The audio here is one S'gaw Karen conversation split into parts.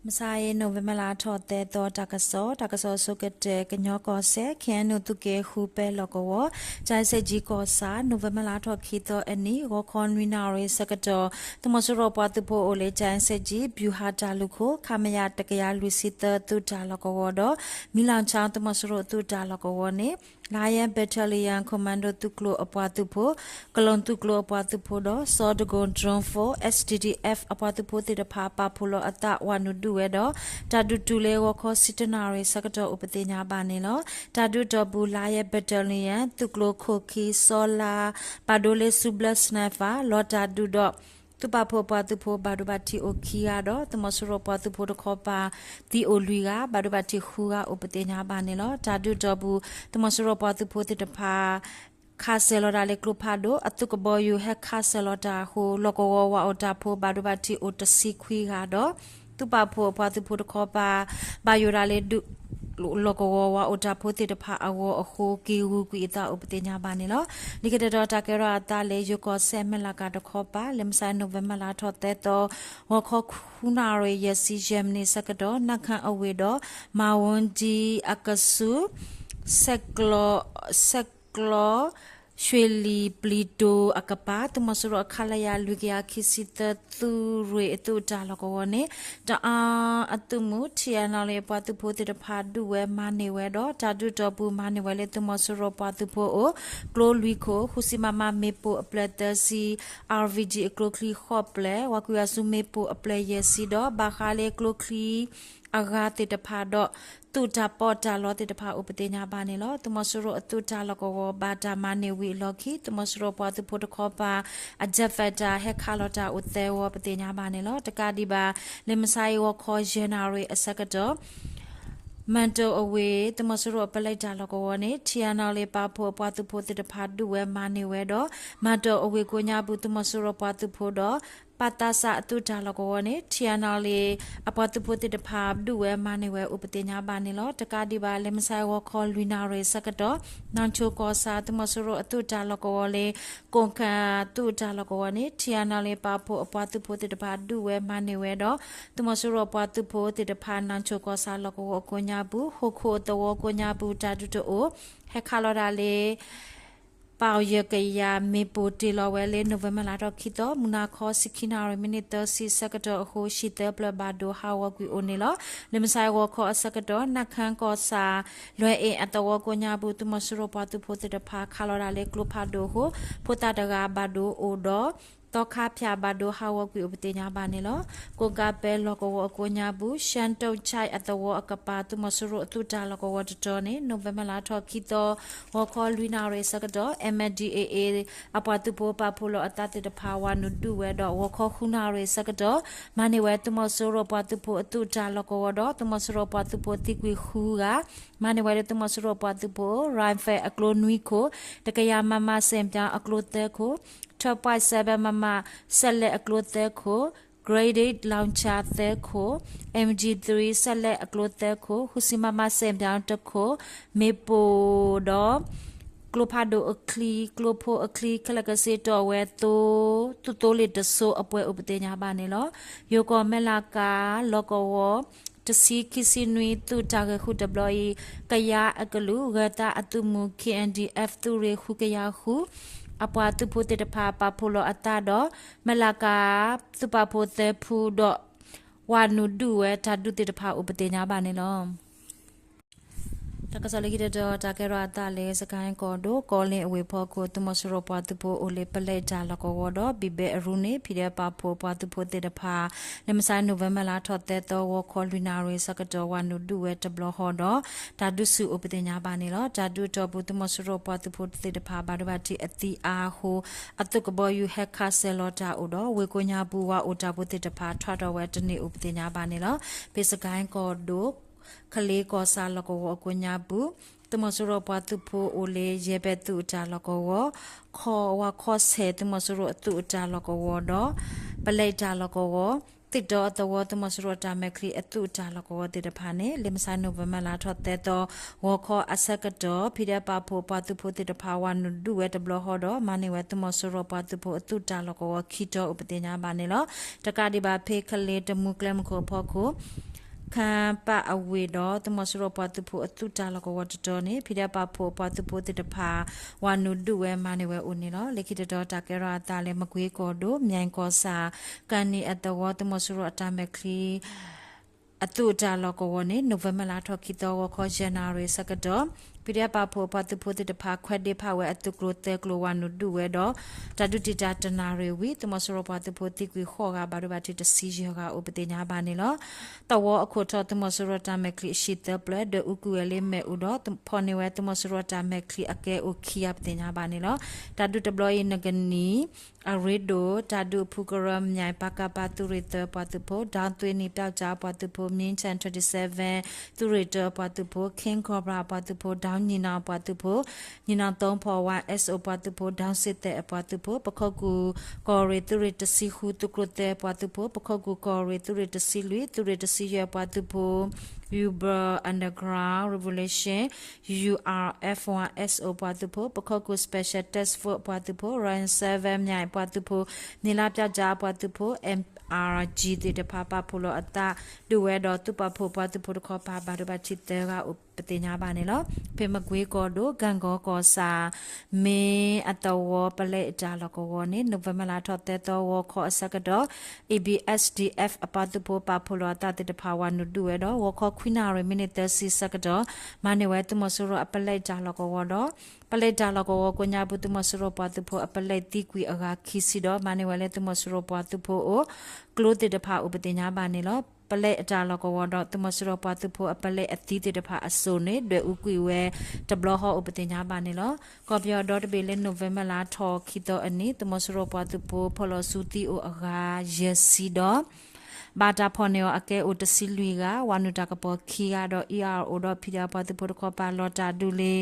မုၢ်ဆါအံၤ နိၣ်ဝ့ဘၢၣ်လါထီၣ်သၢသီ တၢ်ကစီၣ်, တၢ်ကစီၣ်အဆိကတၢၢ် ကညီကီၢ်စဲၣ် ခ့ၣ်အဲၣ်ယူၣ် သုးက့ဃုပဲလီၢ်ကဝီၤ, ကၠဲစဲးကၠံကီၢ်ဆၣ်, နိၣ်ဝ့ဘၢၣ်လါထီၣ်ခံသီအနံၤ ဂီၤခီနွံနၣ်ရံၣ်ဆၢကတီၢ် သုးမီၤစိရိၤပှၤသုးဖိအိၣ်လၢ ကၠဲစဲးကၠံ ဗျူဟာတၢ်လုၢ်ခိၣ် ခမရ တကယၤလွံၢ်ဆံသၢ သုးတၢ်လီၢ်ကဝီၤဒီး မံလီၤဆါ သုးမီၤစိရိၤသုးတၢ်လီၢ်ကဝီၤန့ၣ် Lion Battalion Commando သုးကျိၤအပှၤသုးဖိ, ကလုာ်သုးကျိၤအပှၤသုးဖိဒီး စီၤဒကိၣ် Drone Force, S D D F အပှၤသုးဖိသ့ၣ်တဖၣ် ပာ်ဖှိၣ်လီၤအသး ဝၤနုာ်ဒုးဝဲဒီး တၢ်ဒုးတုၤလၢဂီၤခီဆံတၢနၣ်ရံၣ်ဆၢကတီၢ်အိၣ်ပသ့ၣ်ညါဘၣ်န့ၣ်လီၤ. တၢ်ဒုးတီၢ်ပူၤ Lion Battalion သုးကျိၤခိၣ်ခံ စီၤလါ ပာ်ဒိၣ်လၢဆူဘျၢ sniper လီၤတၢ်ဒုးဒီး သုးပာ်ဖှိၣ်ပှၤသုးဖိဘၣ်ဒိဘၣ်ထံးအိၣ်ခံဂၤဒီး သုးမီၤစိရိၤပှၤသုးဖိတခီပၤ သံအိၣ်လွံၢ်ဂၤ ဘၣ်ဒိဘၣ်ထံးဃုဂၤအိၣ်ပသ့ၣ်ညါဘၣ်န့ၣ်လီၤ. တၢ်ဒုးတီၢ်ပူၤ သုးမီၤစိရိၤပှၤသုးဖိသ့ၣ်တဖၣ် ခးစၢၤလီၤတၢ်လၢကျိဖးဒိၣ် အသုးကဘီယူၤဟဲခးစၢၤလီၤတၢ်အဃိ လီၢ်ကဝီၤဝၤအိၣ်တၢ်ဖိဘၣ်ဒိဘၣ်ထံးအိၣ်တဆံခွံဂၤဒီး သုးပာ်ဖှိၣ်အပှၤသုးဖိတခီပၤ ဘၣ်ယိၣ်ဒၣ်လၢဒုး လီၢ်ကဝီၤဝၤအိၣ်တၢ်ဖိသ့ၣ်တဖၣ်အဂီၢ်အဃိ က့ၤဂုၤကွံာ်အသးအိၣ်ပသ့ၣ်ညါဘၣ်န့ၣ်လီၤ. လံာ်ကတၢၢ်ဒီးတၢ်ကဲထီၣ်အသးလၢ ယိၤကီၢ်စဲၣ်မဲၢ်လးကၤတခီပၤ လၢမုၢ်ဆါ နိၣ်ဝ့ဘၢၣ်လါထီၣ်သၢသီ ဂီၤခီဃုနၣ်ရံၣ်ယဲၢ်ဆံယဲၢ်မံးနံးဆၢကတီၢ် နၢ်ခၢၣ်အဝ့ၢ်ဒီး မၤဝီဒံအကဆူး ဆဲးကျီး ဆဲးကျီး ရွှ့ၣ်လံၣ်ပျံၤတိၤအကပၤ သုးမီၤစိရိၤအ ခလရ လွံၢ်ကယၤခံဆံသၢ သုးရ့ၣ်အသုးတၢ်လီၢ်ကဝီၤန့ၣ် တအၣ်အသုးမုၢ် ထံၣ်အဲၣ်နီၣ်လ့ၣ် ပှၤသုးဖိသ့ၣ်တဖၣ်ဒုးဝဲမၤန့ၢ်ဝဲဒီး တၢ်ဒုးတီၢ်ပူၤမၤန့ၢ်ဝဲလၢသုးမီၤစိရိၤပှၤသုးဖိအအိၣ် ကျိလွံၢ်ခိၣ် ဃုဆံ မမ မ့ၣ်ပိၢ်အဖျၢၣ်သၢဆံ RPG အကျိချံဃိးဖျၢၣ် ဝၤကွံာ်အစုမ့ၣ်ပိၢ်အဖျၢၣ်ယဲၢ်ဆံဒီး ဘၣ်ဃးလၢကျိချံ အဂၤသ့ၣ်တဖၣ်ဒီး သုးတၢ်ပီးတၢ်လီသ့ၣ်တဖၣ်အိၣ်ပသ့ၣ်ညါဘၣ်န့ၣ်လီၤ. သုးမီၤစိရိၤအသုးတၢ်လီၢ်ကဝီၤဘၣ်တၢ်မၤန့ၢ်ဝံၤအလီၢ်ခံ သုးမီၤစိရိၤပှၤသုးဖိတခီပၤ အ jet fighter ဟဲခးလီၤတၢ်အိၣ်သၢဝီပသ့ၣ်ညါဘၣ်န့ၣ်လီၤ. တကးဒံးဘၣ် လၢမုၢ်ဆါအံၤဂီၤခီယဲၢ်နၣ်ရံၣ်အဆၢကတီၢ် မၢ်တိၢ်အဝ့ၢ် သုးမီၤစိရိၤအပလဲတၢ်လီၢ်ကဝီၤန့ၣ် ထံၣ်အဲၣ်နီၣ်လ့ၣ်ပာ်ဖှိၣ်အပှၤသုးဖိသ့ၣ်တဖၣ်ဒုးဝဲမၤန့ၢ်ဝဲဒီး မၢ်တိၢ်အဝ့ၢ်ကိးညါပူၤ သုးမီၤစိရိၤပှၤသုးဖိဒီး ပၣ်သးစၣ်အသုးတၢ်လီၢ်ကဝီၤန့ၣ် ထံၣ်အဲၣ်နီၣ်လ့ၣ် အပှၤသုးဖိသ့ၣ်တဖၣ်ဒုးဝဲမၤန့ၢ်ဝဲအိၣ်ပသ့ၣ်ညါဘၣ်န့ၣ်လီၤ. တကးဒံးဘၣ် လၢမုၢ်ဆါအံၤဂီၤခီလွံၢ်နၣ်ရံၣ်ဆၢကတီၢ် နီၢ်ဆိကီၢ်ဆၣ် သုးမီၤစိရိၤအသုးတၢ်လီၢ်ကဝီၤလၢ ကိၣ်ခၣ်သုးတၢ်လီၢ်ကဝီၤန့ၣ် ထံၣ်အဲၣ်နီၣ်လ့ၣ်ပာ်ဖှိၣ်အပှၤသုးဖိသ့ၣ်တဖၣ်ဒုးဝဲမၤန့ၢ်ဝဲဒီး သုးမီၤစိရိၤပှၤသုးဖိသ့ၣ်တဖၣ် နီၢ်ဆိကီၢ်ဆၣ်လီၢ်ကဝီၤအကိးညါပူၤ ဟီၣ်ခိၣ်အသဝီကိးညါပူၤ တၢ်ဒုးတအိၣ် ဟဲခးလီၤဒၣ်လၢ ပီၣ်ယဲၢ်ကယၤ မ့ၣ်ပိၢ်တ့ၢ်လီၤဝဲလၢ နိၣ်ဝ့ဘၢၣ်လါထီၣ်ခံသီ မုၢ်နၤခီ ဆံခံနၣ်ရံၣ် မံးနံးသၢဆံဆၢကတီၢ်အဃိ ဟံၣ်သၢဖျၢၣ်ဘၣ်ဒိဟးဂီၤကွံာ်အိၣ်န့ၣ်လီၤ. လၢမုၢ်ဆါအံၤဂီၤခီအဆၢကတီၢ် နၢ်ခၢၣ်ကီၢ်ဆၣ် လွဲအ့ၣ်အသဝီကိးညါပူၤ သုးမီၤစိရိၤပှၤသုးဖိသ့ၣ်တဖၣ် ခးလီၤဒၣ်လၢကျိဖးဒိၣ်အဃိ ဖိသၣ်တဂၤဘၣ်ဒိအိၣ်ဒီး သီခါဖၠၣ်ဘၣ်ဒိဟးဂီၤကွံာ်အိၣ်ပသ့ၣ်ညါဘၣ်န့ၣ်လီၤ. ကိးကးပဲလီၢ်ကဝီၤအကိးညါပူၤ ရှၢၣ်တိၣ်ခၠဲၣ်အသဝီအကပၤ သုးမီၤစိရိၤအသုးတၢ်လီၢ်ကဝီၤတတီၤန့ၣ် နိၣ်ဝ့ဘၢၣ်လါထီၣ်ခံသီ ဂီၤခီလွံၢ်နၣ်ရံၣ်ဆၢကတီၢ် M N D A A အပှၤသုးဖိပာ်ဖှိၣ်လီၤအသးသ့ၣ်တဖၣ် ဝၤနုာ်ဒုးဝဲဒီး ဂီၤခီဃုနၣ်ရံၣ်ဆၢကတီၢ် မၤန့ၢ်ဝဲသုးမီၤစိရိၤပှၤသုးဖိအသုးတၢ်လီၢ်ကဝီၤဒီး သုးမီၤစိရိၤပှၤသုးဖိသံကွံာ်ဃုဂၤ မၤန့ၢ်ဝဲလၢသုးမီၤစိရိၤပှၤသုးဖိ rifle အကျိနွံခိၣ်, တကယၤ မမ စဲၣ်ပၠါအကျိသၢခိၣ်, twelve point seven mm စဲးလဲးအကျိသၢခိၣ်, grenade launcher သၢခိၣ်, M G three စဲးလဲးအကျိသၢခိၣ်, ဃုဆံ မမ စဲၣ်ပၠါတခိၣ်, မ့ၣ်ပိၢ်ဒီး ကျိဖးဒိၣ်အချံ, ကျိဖိအချံ ခဲလၢာ်ခဲဆ့ တီၢ်ဝဲသိ, သုးသိလ့ၣ်တစိၤအပှဲၤအိၣ်ပသ့ၣ်ညါဘၣ်န့ၣ်လီၤ. ယိၤကီၢ်မဲၢ်လးကၤ လီၢ်ကဝီၤ တဆံခံဆံနွံ သုးတၢ်ဂဲၤဃုာ်တဘျီအံၤ ကယါအကလုာ်ဂဲၤသးအသုးမုၢ် K N D F သုးရ့ၣ်ဃုကယၤဃု အပှၤသုးဖိသ့ၣ်တဖၣ် ပာ်ဖှိၣ်လီၤအသးဒီး မဲၢ်လးကၤ သုးပာ်ဖှိၣ်သၢဖုဒီး ဝၤနုာ်ဒုးဝဲတၢ်ဒုးသ့ၣ်တဖၣ်အိၣ်ပသ့ၣ်ညါဘၣ်န့ၣ်လီၤ. တၢ်ကစီၣ်လၢခံတတီၤ တၢ်ကဲထီၣ်အသးလၢ စကဲၣ်ကီၢ်ဒိၣ် ကီလ့ၣ်အဝ့ၢ်ဖီခိၣ် သုးမီၤစိရိၤပှၤသုးဖိအိၣ်လၢပလဲတၢ်လီၢ်ကဝီၤဒီး ဘံၣ်ဘဲအရူန့ၣ် ဖံးဒဲးပာ်ဖှိၣ်ပှၤသုးဖိသ့ၣ်တဖၣ် လၢမုၢ်ဆါ နိၣ်ဝ့ဘၢၣ်လါထီၣ်သၢသီ ဂီၤခီလွံၢ်နၣ်ရံၣ်ဆၢကတီၢ် ဝၤနုာ်ဒုးဝဲတဘျီဃီဒီး တၢ်ဒုးဆူၣ်အိၣ်ပသ့ၣ်ညါဘၣ်န့ၣ်လီၤ. တၢ်ဒုးတီၢ်ပူၤ သုးမီၤစိရိၤပှၤသုးဖိသ့ၣ်တဖၣ် ဘၣ်ဒိဘၣ်ထံးအသံအါအဃိ အသုးကဘီယူၤဟဲခးစၢၤလီၤတၢ်အိၣ်ဒီး ဝ့ၢ်ကိးညါပူၤ ဝၤအိၣ်တၢ်ဖိသ့ၣ်တဖၣ် ထွဲထီၣ်ဝဲတန့ၢ်အိၣ်ပသ့ၣ်ညါဘၣ်န့ၣ်လီၤ. ဖဲစကဲၣ်ကီၢ်ဒိၣ် ကလ့ကီၢ်ဆၣ်လီၢ်ကဝီၤအကိးညါပူၤ သုးမီၤစိရိၤပှၤသုးဖိအိၣ်လၢ ယဲၢ်ပဲသုးအတၢ်လီၢ်ကဝီၤ, ခီၣ်ဝၤခီၣ်ဆဲး သုးမီၤစိရိၤအသုးအတၢ်လီၢ်ကဝီၤဒီး ပလဲတၢ်လီၢ်ကဝီၤ, သ့ၣ်တီအသဝီ သုးမီၤစိရိၤတၢ်မဲာ်ချံအသုးအတၢ်လီၢ်ကဝီၤသ့ၣ်တဖၣ်န့ၣ် လၢမုၢ်ဆါ နိၣ်ဝ့ဘၢၣ်လါထီၣ်သၢသီ ဂီၤခီအဆၢကတီၢ် ဖံးဒဲးပာ်ဖှိၣ်ပှၤသုးဖိသ့ၣ်တဖၣ် ဝၤနုာ်ဒုးဝဲတဘျီဃီဒီး မၤန့ၢ်ဝဲသုးမီၤစိရိၤပှၤသုးဖိအသုးတၢ်လီၢ်ကဝီၤခံတီၤအိၣ်ပသ့ၣ်ညါဘၣ်န့ၣ်လီၤ. တကးဒံးဘၣ် ဖဲကလ့တမူကျဲမုၢ်ခိၣ်အဖီခိၣ် ခါပၣ်အဝ့ၢ်ဒီး သုးမီၤစိရိၤပှၤသုးဖိအသုးတၢ်လီၢ်ကဝီၤတတီၤန့ၣ် ဖံးဒဲးပာ်ဖှိၣ်အပှၤသုးဖိသ့ၣ်တဖၣ် ဝၤနုာ်ဒုးဝဲမၤန့ၢ်ဝဲအိၣ်န့ၣ်လီၤ. လၢခံတတီၤတၢ်ကဲထီၣ်အသးလၢမကွ့ကီၢ်ဒိၣ် မၠဲၣ်ကီၢ်ဆၣ် ကၣ်နံၣ်အသဝီ သုးမီၤစိရိၤအတၢ်မဲာ်ချံ အသုးတၢ်လီၢ်ကဝီၤန့ၣ် November လါထီၣ်ခံသီ ဂီၤခီယဲၢ်နၣ်ရံၣ်ဆၢကတီၢ် ဖံးဒဲး ပာ်ဖှိၣ်အပှၤသုးဖိသ့ၣ်တဖၣ် ခွဲးဒ့ဖးဝဲအသုးကျိၤသၢကျိၤ ဝၤနုာ်ဒုးဝဲဒီး တၢ်ဒုးတံာ်တာ်တနၣ်ရံၣ်ဝံၤ သုးမီၤစိရိၤပှၤသုးဖိသံကွံာ်ဃိးဂၤ ဘၣ်ဒိဘၣ်ထံးတဆံယဲၢ်ဂၤအိၣ်ပသ့ၣ်ညါဘၣ်န့ၣ်လီၤ. သဝီအခိၣ်ထီၣ် သုးမီၤစိရိၤတၢ်မဲာ်ချံအရှံၣ်သၢပျၢၤ ဒွဲၣ်အူကွံာ်ဝဲလၢမ့ၣ်အူဒီး ဖီၣ်န့ၢ်ဝဲသုးမီၤစိရိၤတၢ်မဲာ်ချံအကဲအိၣ်ခံဂၤပသ့ၣ်ညါဘၣ်န့ၣ်လီၤ. တၢ်ဒုးတဘျီအံၤ နကနံၣ် အရ့ဒိၣ် တၢ်ဒုးအဖုကရၢ မၠဲၣ် ပကဖ သုးရ့ၣ်သၢအပှၤသုးဖိ ဒီသ့နံၣ် ပျီကၠၣ်အပှၤသုးဖိ မံၣ်ထၣ် twenty seven သုးရ့ၣ်တၢအပှၤသုးဖိ ခ့ကီၢ်ပြၣ်အပှၤသုးဖိ ဒီနံၣ်နီၣ်အပှၤသုးဖိ နံၣ်နီၣ်သီဖီဝါ SO ပှၤသုးဖိ ဒီစ့သဲးအပှၤသုးဖိ ပခိၣ်ကူၣ်ကီၢ်ရ့ၣ်သုးရ့ၣ်တဆံဃု သုးကျိၤသၢအပှၤသုးဖိ ပခိၣ်ကူၣ်ကီၢ်ရ့ၣ်သုးရ့ၣ်တဆံလွံၢ် သုးရ့ၣ်တဆံယဲၢ်အပှၤသုးဖိ Uber Underground Revolution URF one SO ပှၤသုးဖိ ပခိၣ်ကူၣ် Special Task Force အပှၤသုးဖိ Royal Seven မၠဲၣ်အပှၤသုးဖိ နံၣ်လါပျီကၠၣ်အပှၤသုးဖိ MRG သ့ၣ်တဖၣ် ပာ်ဖှိၣ်လီၤအသးဒုးဝဲဒီး သုးပာ်ဖှိၣ်ပှၤသုးဖိတခီပၤ ဘၣ်ဒိဘၣ်ထံးသၢဂၤအိၣ်ပသ့ၣ်ညါဘၣ်န့ၣ်လီၤ. ဖဲမကွ့ကီၢ်ဒိၣ် ကၣ်ကီကီၢ်ဆၣ် မ့ၢ်အသဝီ ပလဲအတၢ်လီၢ်ကဝီၤန့ၣ် November လါထီၣ်သၢသီ ဂီၤခီအဆၢကတီၢ် ABSDF အပှၤသုးဖိ ပာ်ဖှိၣ်လီၤအသးသ့ၣ်တဖၣ် ဝၤနုာ်ဒုးဝဲဒီး ဂီၤခီခွံနၣ်ရံၣ် မံးနံးသၢဆံဆၢကတီၢ် မၤန့ၢ်ဝဲသုးမီၤစိရိၤအပလဲတၢ်လီၢ်ကဝီၤဒီး ပလဲတၢ်လီၢ်ကဝီၤကိးညါပူၤ သုးမီၤစိရိၤပှၤသုးဖိအပလဲသံကွံာ်အဂၤခံဆံဒီး မၤန့ၢ်ဝဲလၢသုးမီၤစိရိၤပှၤသုးဖိအအိၣ် ကျိသ့ၣ်တဖၣ်အိၣ်ပသ့ၣ်ညါဘၣ်န့ၣ်လီၤ. ပလဲအတၢ်လီၢ်ကဝီၤဒီး သုးမီၤစိရိၤပှၤသုးဖိအပလဲအသံသ့ၣ်တဖၣ်အစိၣ်န့ၣ် ဒွဲၣ်အူကွံာ်ဝဲတဘျီဃီအိၣ်ပသ့ၣ်ညါဘၣ်န့ၣ်လီၤ. ကီၢ်ပယီၤဒီတဘ့ၣ်လၢ November လါထီၣ်ခံသီအနံၤ သုးမီၤစိရိၤပှၤသုးဖိ ဖီၣ်လီၤဆူသံအိၣ်အဂၤယဲၢ်ဆံဒီး ဘၣ်တၢ်ဖီၣ်န့ၢ်အီၤအကဲအိၣ်တဆံလွံၢ်ဂၤ, ဝၤနုာ်တၢ်ကပီၤခံဂၤဒီး အံၤအအိၣ်ဒီး ဖံးဒဲးပှၤသုးဖိတခီပၤ လီၤတၢ်ဒုးလၢ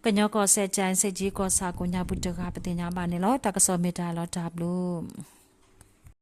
ကညီကီၢ်စဲၣ် ကၠဲးစ့ၣ်ကၠံကီၢ်ဆၣ်ကိးညါပူၤတဂၤ ပသ့ၣ်ညါဘၣ်န့ၣ်လီၤ. တၢ်ကစီၣ်မ့ၢ်တၢ်လီၤတၢ်ဘျုး